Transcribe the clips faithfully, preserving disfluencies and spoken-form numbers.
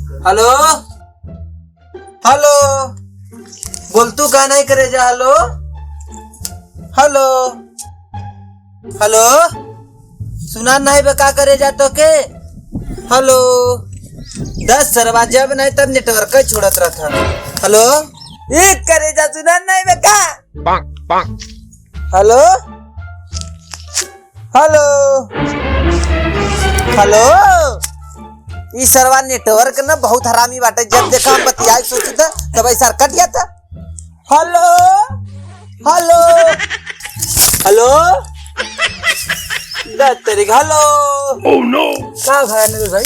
हेलो, हेलो, बोलतू का नाहीं करे जा? हेलो, हेलो, हेलो, सुना नाहीं बे का करे जा तोके? हेलो, दस सरवा जब नाहीं तब नेटवर्क छोड़त रहत ह। हेलो, एक करे जा, सुना नाहीं बे का? हेलो, हेलो, हेलो, ई सरवा नेटवर्क न बहुत हरामी बाटे। जब देखा हम बतियाए सोचित ह, तब ऐसा कट जाता। हेलो, हेलो, हेलो, दस तारीख, हेलो। Oh no! का भा अनिल भाई?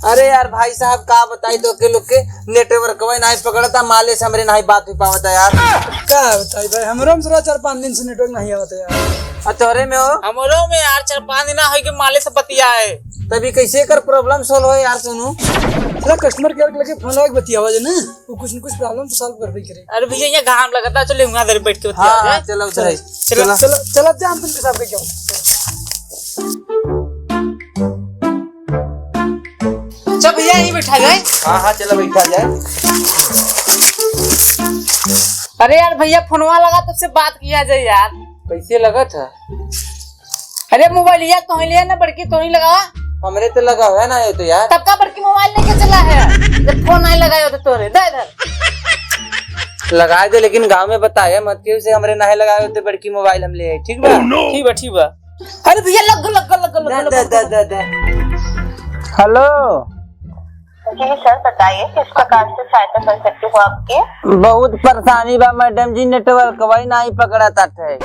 अरे यार भाई साहब, का बताई तोके, लोग के नेटवर्कवा नाहीं पकड़ता, माले से हमरे नाहीं बात हो पावता यार। का बताई भाई, हमरो में थोड़ा चार पाँच दिन से नेटवर्क नाहीं आवता यार। आ तोहरे में हो? हमरो में यार चार पाँच दिन होइ के माले से बतियाए। तभी कैसे कर प्रॉब्लम सॉल्व हो यार सोनू? थोड़ा कस्टमर केयर के लगे फोन लगा के बतियावा जे ना, वो कुछ न कुछ प्रॉब्लम तो सॉल्व करबे करे। अरे भैया, यहाँ घाम लगता, चलो वहाँ इधर बैठ के बतिया हाँ, जाए। हाँ, चलो उधर ही। चलो, चलो। चलो, चलो, जा हम तुमके साथ के क्या। चल भैया, यहीं बैठा जाए। हाँ, हाँ, चलो बैठा जाए। अरे यार भैया, फोनवा लगा, तुझसे बात किया जाए यार। कैसे लगत है? अरे मोबाइलिया तोही लिया ना, बड़की तोही लगावा। हमरे तो लगा हुआ ना ये तो यार। तब का बड़की मोबाइल लेके चला है, जब फोन नाहीं लगाए होते तोरे। दे इधर। लगा दे, लेकिन गाँव में बताए मत केहू से हमरे नाहीं लगाए होते बड़की मोबाइल हम ले आए, ठीक बा? Oh no! ठीक बा, ठीक बा। अरे भैया, लग, लग, लग, लग, लग, दे, लग, दे, लग। दे, दे, दे। हेलो। जी सर, बताइए, किस प्रकार से सहायता कर सकती हूँ आपकी? बहुत परेशानी बा मैडम जी, नेटवर्क वही नाहीं पकड़त है।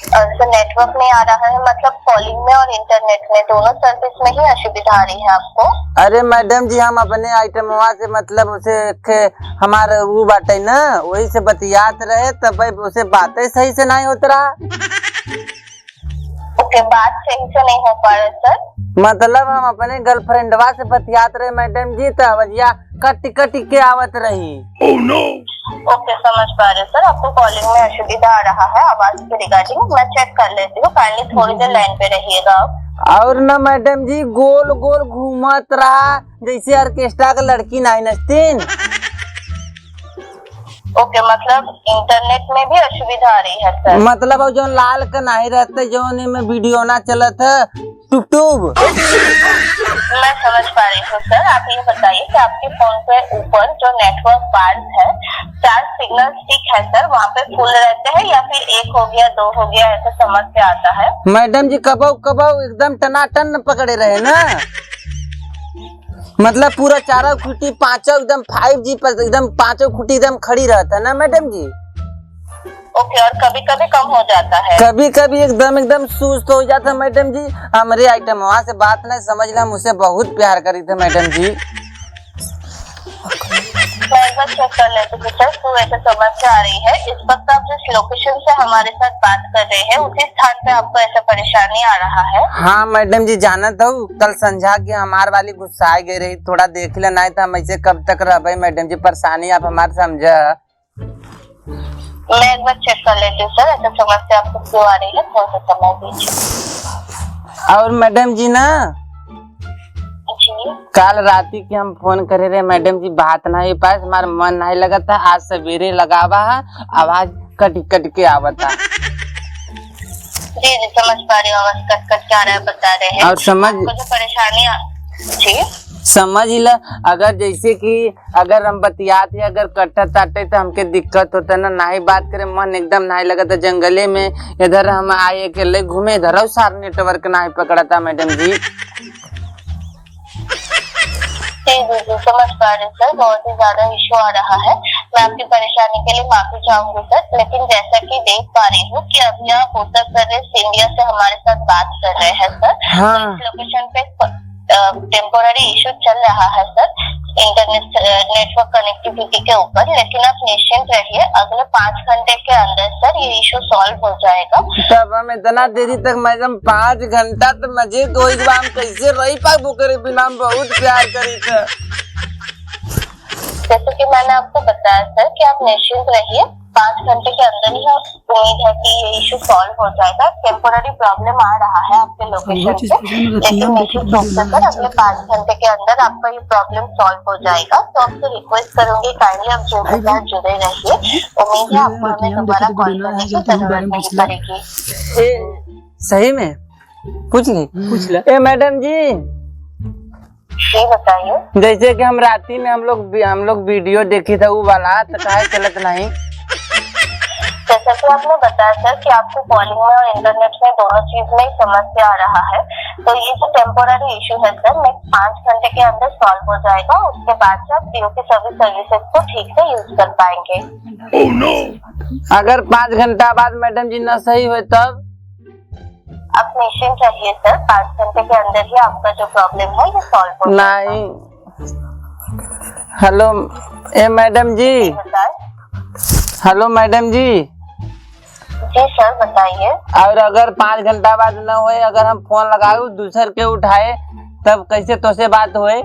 अ, सर, नेटवर्क नहीं आ रहा है, मतलब कॉलिंग में और इंटरनेट में, दोनों सर्विस में ही असुविधा आ रही है आपको? अरे मैडम जी, हम अपने आइटमवा से, मतलब उसे खे-, हमार ऊ बाटे ना, वही से बतियात रहे, तब उसे बातें सही से नाहीं होत रहा। ओके, बात सही से नहीं हो पा रहा सर। मतलब हम अपने गर्लफ्रेंडवा से बतियात रहे मैडम जी, तो आवाजिया कट कट के आवत रही। Oh no! ओके, समझ पा रहे सर, आपको कॉलिंग में असुविधा आ रहा है आवाज के रिगार्डिंग। मैं चेक कर लेती हूँ, काइंडली थोड़ी देर लाइन पे रहिएगा आप। और ना मैडम जी, गोल गोल घूमत रहा, जैसे ऑर्केस्ट्रा के लड़की नाहीं नचतीन। ओके, मतलब इंटरनेट में भी असुविधा आ रही है सर। मतलब वो जो लाल का नाहीं रहते, जो इनमें वीडियो ना चलत है, टुब टुब। मैं समझ पा रही हूँ सर, आप ये बताइए कि आपके फोन के ऊपर जो नेटवर्क बार्स है, चार सिग्नल स्टिक है सर, वहाँ पे फुल रहते हैं या फिर एक हो गया, दो हो गया, ऐसे समस्या आता है? मैडम जी, कबो कबो एकदम टनाटन पकड़े रहे ना, मतलब पूरा चारों खूंटी पांचों एकदम फ़ाइव जी पर एकदम पांचों खूंटी एकदम खड़ी रहता है ना मैडम जी। ओके, और कभी-कभी कम हो जाता है? कभी-कभी एकदम, एकदम सुस्त हो जाता है मैडम जी। हमरे आइटमवा से बात नहीं समझ ले, हम उसे बहुत प्यार करी थे मैडम जी। मैं एक बार चेक कर लेती हूँ सर, क्यों ऐसे समस्या आ रही है। इस वक्त आप जिस लोकेशन से हमारे साथ बात कर रहे हैं, उसी स्थान पे आपको ऐसा परेशानी आ रहा है? हाँ मैडम जी, जानत हो, कल संझा के हमार वाली गुस्सा गई रही, थोड़ा देख ले, नहीं तो हम ऐसे कब तक रहबे मैडम जी, परेशानी आप हमार समझा। मैं एक बार चेक कर लेती हूँ सर, ऐसा समस्या आपको क्यों आ रही है, थोड़ा सा समय दीजिए। और मैडम जी ना, जी। काल राती के हम फोन करे रहे मैडम जी, बात ना हो पाए, हमार मन नहीं लगत है, आज सवेरे लगावा है, आवाज कट कट के आवता। जी, जी, समझ पा रही हूँ, आवाज कट कट के आ रहा है, बता रहे हैं। और समझ आपको जो परेशानी आ-, जी। समझ ल, अगर जैसे कि अगर हम बतियात है, अगर कटत ताटे तो हमके दिक्कत होता ना, नाहीं बात करे, मन एकदम नाहीं लगता। जंगले में इधर हम आए अकेले घूमे, इधर और सार नेटवर्क नाहीं पकड़ता मैडम जी। जी, जी, जी, समझ पा रहे सर, बहुत ही ज्यादा इशू आ रहा है। मैं आपकी परेशानी के लिए माफी चाहूंगी सर, लेकिन जैसा कि देख पा रही हूँ कि अभी आप उत्तर प्रदेश इंडिया से हमारे साथ बात कर रहे हैं सर। हाँ। इस लोकेशन पे प-, अ, टेम्पोररी इशू चल रहा है सर, इंटरनेट, अ, नेटवर्क कनेक्टिविटी के ऊपर, लेकिन आप निश्चिंत रहिए, अगले पाँच घंटे के अंदर सर ये इशू सॉल्व हो जाएगा। तब हम इतना देरी तक मैडम, पाँच घंटा तो मजे कोई बा, हम कैसे रही पाबो करे बिना, हम बहुत प्यार करी थे। जैसे कि मैंने आपको बताया सर कि आप निश्चिंत रहिए, पाँच घंटे के अंदर ही, उम्मीद है कि ये issue solve हो जाएगा। Temporary problem आ रहा है आपके location पे, लेकिन निश्चित रूप से सर अगले पाँच घंटे के अंदर आपका ये problem solve हो जाएगा। तो आपसे request करूंगी, kindly आप जुड़ के साथ जुड़े रहिए। उम्मीद है आपको हमें दोबारा call करने की जरूरत नहीं पड़ेगी। ए, सही में? पूछ ले। पूछ ले। ए, मैडम जी। जी, बताइए। जैसे कि हम राती में हम लोग, हम लोग video देखी था, वो वाला, तो काहे चलत नहीं? जैसा कि आपने बताया सर कि आपको calling में और internet में दोनों चीज में ही समस्या आ रहा है, तो ये जो temporary issue है सर, next पाँच घंटे के अंदर solve हो जाएगा। उसके बाद से आप Jio की सभी services को ठीक से use कर पाएंगे। अगर पाँच घंटा बाद मैडम जी ना सही होए तब? आप निश्चिंत रहिए सर, पाँच घंटे के अंदर ही आपका जो problem है, ये solve हो जाएगा। नहीं। Hello, ए मैडम जी। जी, बताएं। Hello मैडम जी। जी सर, बताइए। और अगर पाँच घंटा बाद न होए, अगर हम फोन लगाऊ, दूसर के उठाए, तब कैसे तोसे बात होए?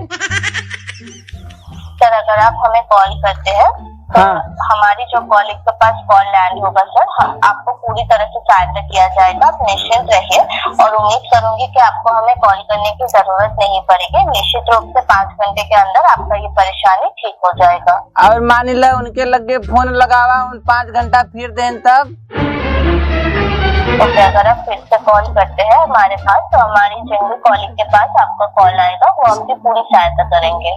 सर, अगर आप हमें call करते हैं, तो हाँ। हमारी जो colleague के पास call land होगा सर, हम आपको पूरी तरह से सहायता किया जाएगा, आप निश्चिंत रहिए। और उम्मीद करूंगी कि आपको हमें call करने की जरूरत नहीं पड़ेगी। निश्चित रूप से पाँच घंटे के अंदर आपका ये परेशानी ठीक हो जाएगा। और मान ला उनके लगे फोन लगावा, उन पाँच घंटा फिर देन तब? OK, अगर आप फिर से call करते हैं हमारे पास, तो हमारी जिन भी colleague के पास आपका call आएगा, वो आपकी पूरी सहायता करेंगे।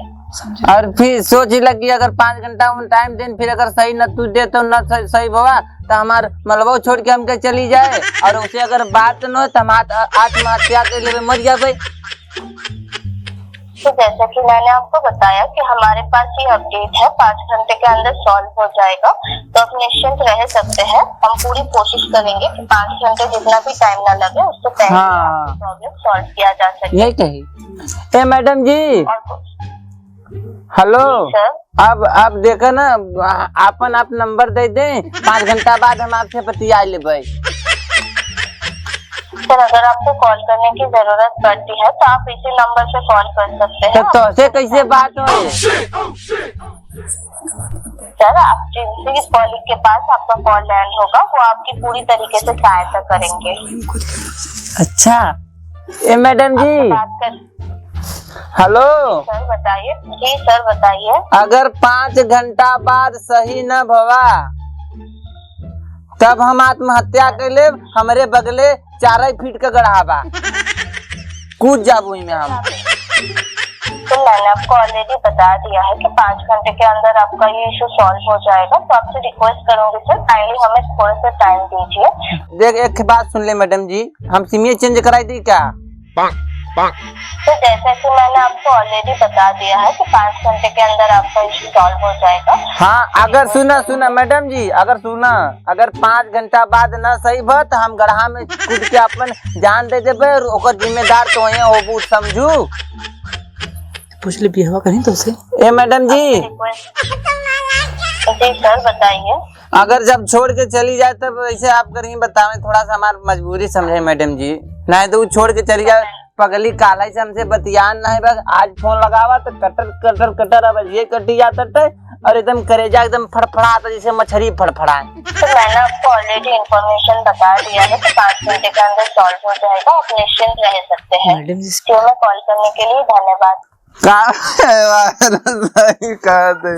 और फिर सोच लग कि अगर पाँच घंटा उन time देन, फिर अगर सही न तू दे तो न सही, सही बाबा, तो हमार मलबो छोड़ के हमके चली जाए, और उसे अगर बात न हो तो हम आत-, आत्महत्या के लिए मर जाबे। तो जैसा कि मैंने आपको बताया कि हमारे पास ये update है, पाँच घंटे के अंदर solve हो जाएगा, तो आप निश्चिंत रह सकते हैं। हम पूरी कोशिश करेंगे कि पाँच घंटे जितना भी time ना लगे, उससे पहले हाँ। आपकी problem solve किया जा सके। यही कही। ए मैडम जी। और कुछ? Hello। जी सर। अब, अब देखो ना, आ-, आपन आप number दे दें, पाँच घंटा बाद हम आपसे बतिया लेबै। सर, अगर आपको call करने की जरूरत पड़ती है, तो आप इसी number पे call कर सकते हैं। तो तोसे कैसे बात होए? सर, आप जिनसे इस colleague के पास आपका call land होगा, वो आपकी पूरी तरीके से सहायता करेंगे। अच्छा, ए मैडम जी। आपसे बात कर Hello। सर, बताइए। जी सर, बताइए। अगर पाँच घंटा बाद सही न भवा, तब हम आत्महत्या कर लेब। हमरे बगले चार फीट का गढ़ा बा, कूद जाबू इमे हम। तो मैंने आपको already बता दिया है कि पाँच घंटे के अंदर आपका ये issue solve हो जाएगा, तो आपसे request करूंगी सर, kindly हमें थोड़ा सा time दीजिए। देख, एक बात सुन ले मैडम जी, हम सिम change कराई दी क्या? तो जैसा कि मैंने आपको already बता दिया है कि पाँच घंटे के अंदर आपका issue solve हो जाएगा। हाँ, अगर सुना, सुना मैडम जी, अगर सुना, अगर पाँच घंटा बाद ना सही भा, तो हम गढ़ा में कूद के अपन जान दे देबे, और ओकर जिम्मेदार तोहे होबू, समझू? पूछ ले, बियाहवा करी तोसे। ए मैडम जी। जी सर, बताइए। अगर जब छोड़ के चली जाए, तब ऐसे आप करही बतावे, थोड़ा सा हमार मजबूरी समझे मैडम जी, नहीं तो वो छोड़ के चली जाए। पगली काला से हमसे बतियान नहीं बा, आज फोन लगावा तो कटर कटर कटर, अब ये कटी जाता है और एकदम करेजा एकदम फड़फड़ाता जैसे मछली फड़फड़ाए। तो मैंने आपको already information बता दिया है कि पाँच घंटे के अंदर solve हो जाएगा, आप निश्चिंत रह सकते हैं। मैडम जी। Jio में call करने के लिए धन्यवाद। का है वायरस, सही कहा थे।